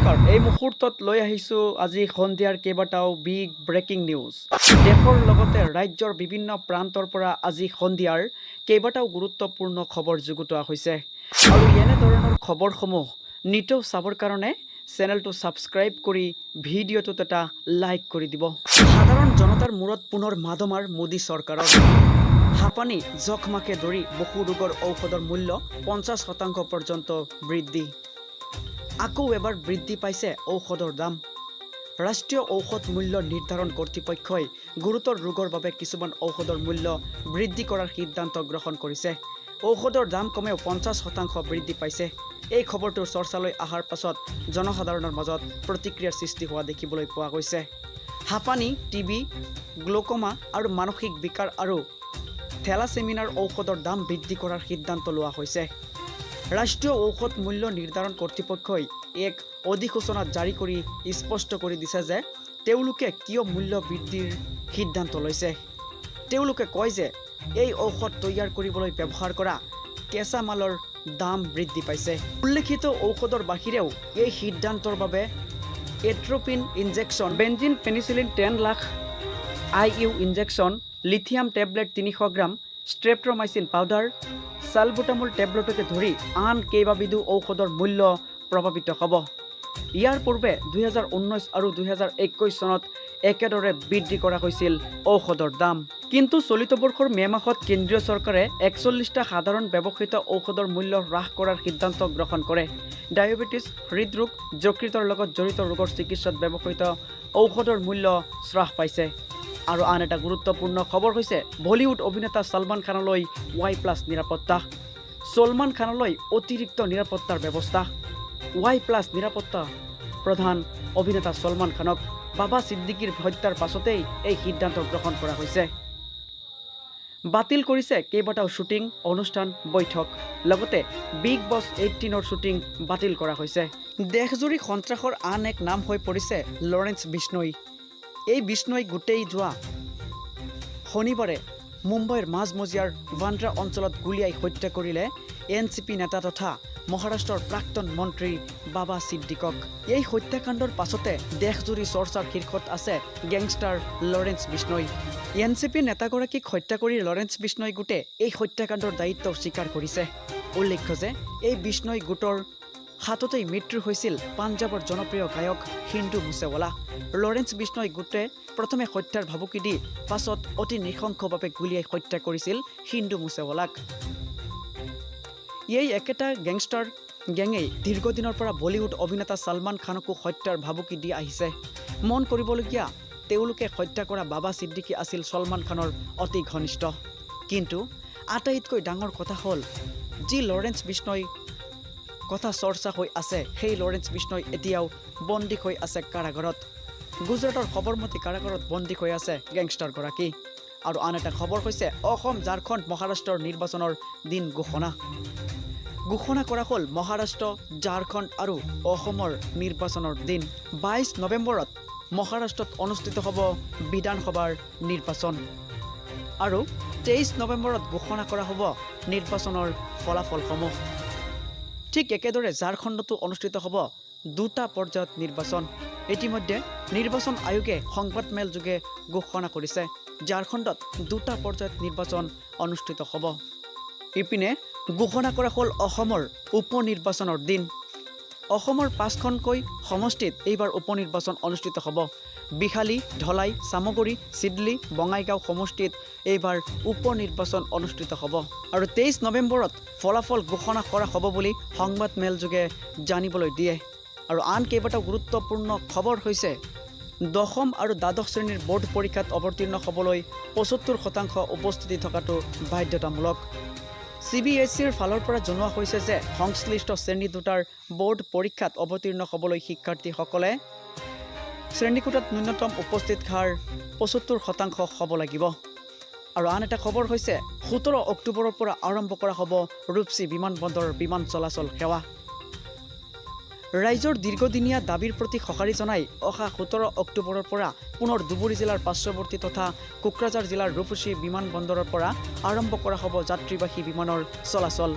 নমস্কাৰ, এই মুহূৰ্তত লৈ আহিছোঁ আজি সন্ধিয়াৰ কেইবাটাও বিগ ব্ৰেকিং নিউজ। দেশৰ লগতে ৰাজ্যৰ বিভিন্ন প্ৰান্তৰ পৰা আজি সন্ধিয়াৰ কেইবাটাও গুৰুত্বপূৰ্ণ খবৰ যুগুতোৱা হৈছে আৰু এনেধৰণৰ খবৰসমূহ নিতৌ চাবৰ কাৰণে চেনেলটো ছাবস্ক্ৰাইব কৰি ভিডিঅ'টোত এটা লাইক কৰি দিব। সাধাৰণ জনতাৰ মূৰত পুনৰ মাধমাৰ মোদী চৰকাৰৰ। হাঁপানি, যক্ষ্মাকে ধৰি বহু ৰোগৰ ঔষধৰ মূল্য 50% পৰ্যন্ত বৃদ্ধি। আকৌ এবাৰ বৃদ্ধি পাইছে ঔষধৰ দাম। ৰাষ্ট্ৰীয় ঔষধ মূল্য নিৰ্ধাৰণ কৰ্তৃপক্ষই গুৰুতৰ ৰোগৰ বাবে কিছুমান ঔষধৰ মূল্য বৃদ্ধি কৰাৰ সিদ্ধান্ত গ্ৰহণ কৰিছে। ঔষধৰ দাম কমেও 50% বৃদ্ধি পাইছে। এই খবৰটো চৰ্চালৈ অহাৰ পাছত জনসাধাৰণৰ মাজত প্ৰতিক্ৰিয়াৰ সৃষ্টি হোৱা দেখিবলৈ পোৱা গৈছে। হাঁপানি, টিবি, গ্ল'কমা আৰু মানসিক বিকাৰ আৰু থেলাছেমিয়াৰ ঔষধৰ দাম বৃদ্ধি কৰাৰ সিদ্ধান্ত লোৱা হৈছে। ৰাষ্ট্ৰীয় ঔষধ মূল্য নিৰ্ধাৰণ কৰ্তৃপক্ষই এক অধিসূচনা জাৰি কৰি স্পষ্ট কৰি দিছে যে তেওঁলোকে কিয় মূল্য বৃদ্ধিৰ সিদ্ধান্ত লৈছে। তেওঁলোকে কয় যে এই ঔষধ তৈয়াৰ কৰিবলৈ ব্যৱহাৰ কৰা কেঁচামালৰ দাম বৃদ্ধি পাইছে। উল্লেখিত ঔষধৰ বাহিৰেও এই সিদ্ধান্তৰ বাবে atropine injection, benzyl penicillin 10 lakh IU injection, lithium tablet 300 gram, streptomycin powder, ছালবুটামল টেবলেটকে ধৰি আন কেইবাবিধো ঔষধৰ মূল্য প্ৰভাৱিত হ'ব। ইয়াৰ পূৰ্বে 2019 আৰু 2021 চনত একেদৰে বৃদ্ধি কৰা হৈছিল ঔষধৰ দাম। কিন্তু চলিত বৰ্ষৰ মে' মাহত কেন্দ্ৰীয় চৰকাৰে 41টা সাধাৰণ ব্যৱহৃত ঔষধৰ মূল্য হ্ৰাস কৰাৰ সিদ্ধান্ত গ্ৰহণ কৰে। ডায়েবেটিছ, হৃদৰোগ, যকৃতৰ লগত জড়িত ৰোগৰ চিকিৎসাত ব্যৱহৃত ঔষধৰ মূল্য হ্ৰাস পাইছে। আৰু আন এটা গুৰুত্বপূৰ্ণ খবৰ হৈছে বলীউড অভিনেতা ছলমান খানলৈ ৱাই প্লাছ নিৰাপত্তা। ছলমান খানলৈ অতিৰিক্ত নিৰাপত্তাৰ ব্যৱস্থা। ৱাই প্লাছ নিৰাপত্তা প্ৰধান অভিনেতা ছলমান খানক বাবা ছিদ্দিকীৰ হত্যাৰ পাছতেই এই সিদ্ধান্ত গ্ৰহণ কৰা হৈছে। বাতিল কৰিছে কেইবাটাও শ্বুটিং, অনুষ্ঠান, বৈঠক। লগতে বিগ বছ 18ৰ শ্বুটিং বাতিল কৰা হৈছে। দেশজুৰি সন্ত্ৰাসৰ আন এক নাম হৈ পৰিছে লৰেন্স বিষ্ণৈ। এই বিষ্ণৈ গোটেই যোৱা শনিবাৰে মুম্বাইৰ মাজমজিয়াৰ বান্দ্ৰা অঞ্চলত গুলীয়াই হত্যা কৰিলে এনচিপি নেতা তথা মহাৰাষ্ট্ৰৰ প্ৰাক্তন মন্ত্ৰী বাবা ছিদ্দিকক। এই হত্যাকাণ্ডৰ পাছতে দেশজুৰি চৰ্চাৰ শীৰ্ষত আছে গেংষ্টাৰ লৰেন্স বিষ্ণৈ। এনচিপি নেতাগৰাকীক হত্যা কৰি লৰেন্স বিষ্ণৈ গোটে এই হত্যাকাণ্ডৰ দায়িত্ব স্বীকাৰ কৰিছে। উল্লেখ্য যে এই বিষ্ণৈ গোটৰ হাততেই মৃত্যু হৈছিল পাঞ্জাৱৰ জনপ্ৰিয় গায়ক সিন্ধু মুছেৱালা। লৰেন্স বিষ্ণৈ গোটে প্ৰথমে হত্যাৰ ভাবুকি দি পাছত অতি নৃশংসভাৱে গুলীয়াই হত্যা কৰিছিল সিন্ধু মুছেৱালাক। এই একেটা গেংষ্টাৰ গেঙেই দীৰ্ঘদিনৰ পৰা বলীউড অভিনেতা ছলমান খানকো হত্যাৰ ভাবুকি দি আহিছে। মন কৰিবলগীয়া, তেওঁলোকে হত্যা কৰা বাবা ছিদ্দিকী আছিল ছলমান খানৰ অতি ঘনিষ্ঠ। কিন্তু আটাইতকৈ ডাঙৰ কথা হ'ল, যি লৰেন্স বিষ্ণৈ কথা চৰ্চা হৈ আছে, সেই লৰেন্স বিষ্ণৈ এতিয়াও বন্দী হৈ আছে কাৰাগাৰত। গুজৰাটৰ সবৰমতী কাৰাগাৰত বন্দী হৈ আছে গেংষ্টাৰগৰাকী। আৰু আন এটা খবৰ হৈছে অসম, ঝাৰখণ্ড, মহাৰাষ্ট্ৰৰ নিৰ্বাচনৰ দিন ঘোষণা। ঘোষণা কৰা হ'ল মহাৰাষ্ট্ৰ, ঝাৰখণ্ড আৰু অসমৰ নিৰ্বাচনৰ দিন। 22 নৱেম্বৰত মহাৰাষ্ট্ৰত অনুষ্ঠিত হ'ব বিধানসভাৰ নিৰ্বাচন আৰু 23 নৱেম্বৰত ঘোষণা কৰা হ'ব নিৰ্বাচনৰ ফলাফলসমূহ। ঠিক একেদৰে ঝাৰখণ্ডতো অনুষ্ঠিত হ'ব দুটা পৰ্যায়ত নিৰ্বাচন। ইতিমধ্যে নিৰ্বাচন আয়োগে সংবাদমেল যোগে ঘোষণা কৰিছে, ঝাৰখণ্ডত দুটা পৰ্যায়ত নিৰ্বাচন অনুষ্ঠিত হ'ব। ইপিনে ঘোষণা কৰা হ'ল অসমৰ উপ নিৰ্বাচনৰ দিন। অসমৰ পাঁচখনকৈ সমষ্টিত এইবাৰ উপ নিৰ্বাচন অনুষ্ঠিত হ'ব। বিহালী, ধলাই, চামগুৰি, চিদলী, বঙাইগাঁও সমষ্টিত এইবাৰ উপ নিৰ্বাচন অনুষ্ঠিত হ'ব আৰু 23 নৱেম্বৰত ফলাফল ঘোষণা কৰা হ'ব বুলি সংবাদমেলযোগে জানিবলৈ দিয়ে। আৰু আন কেইবাটাও গুৰুত্বপূৰ্ণ খবৰ হৈছে দশম আৰু দ্বাদশ শ্ৰেণীৰ বৰ্ড পৰীক্ষাত অৱতীৰ্ণ হ'বলৈ 75% উপস্থিতি থকাটো বাধ্যতামূলক। চিবিএছইৰ ফালৰ পৰা জনোৱা হৈছে যে সংশ্লিষ্ট শ্ৰেণী দুটাৰ বৰ্ড পৰীক্ষাত অৱতীৰ্ণ হ'বলৈ শিক্ষাৰ্থীসকলে শ্ৰেণীকোঠাত ন্যূনতম উপস্থিত হাৰ 75% হ'ব লাগিব। আৰু আন এটা খবৰ হৈছে 17 অক্টোবৰৰ পৰা আৰম্ভ কৰা হ'ব ৰূপচী বিমানবন্দৰৰ বিমান চলাচল সেৱা। ৰাইজৰ দীৰ্ঘদিনীয়া দাবীৰ প্ৰতি সঁহাৰি জনাই অহা 17 অক্টোবৰৰ পৰা পুনৰ ধুবুৰী জিলাৰ পাৰ্শ্বৱৰ্তী তথা কোকৰাঝাৰ জিলাৰ ৰূপসী বিমানবন্দৰৰ পৰা আৰম্ভ কৰা হ'ব যাত্ৰীবাহী বিমানৰ চলাচল।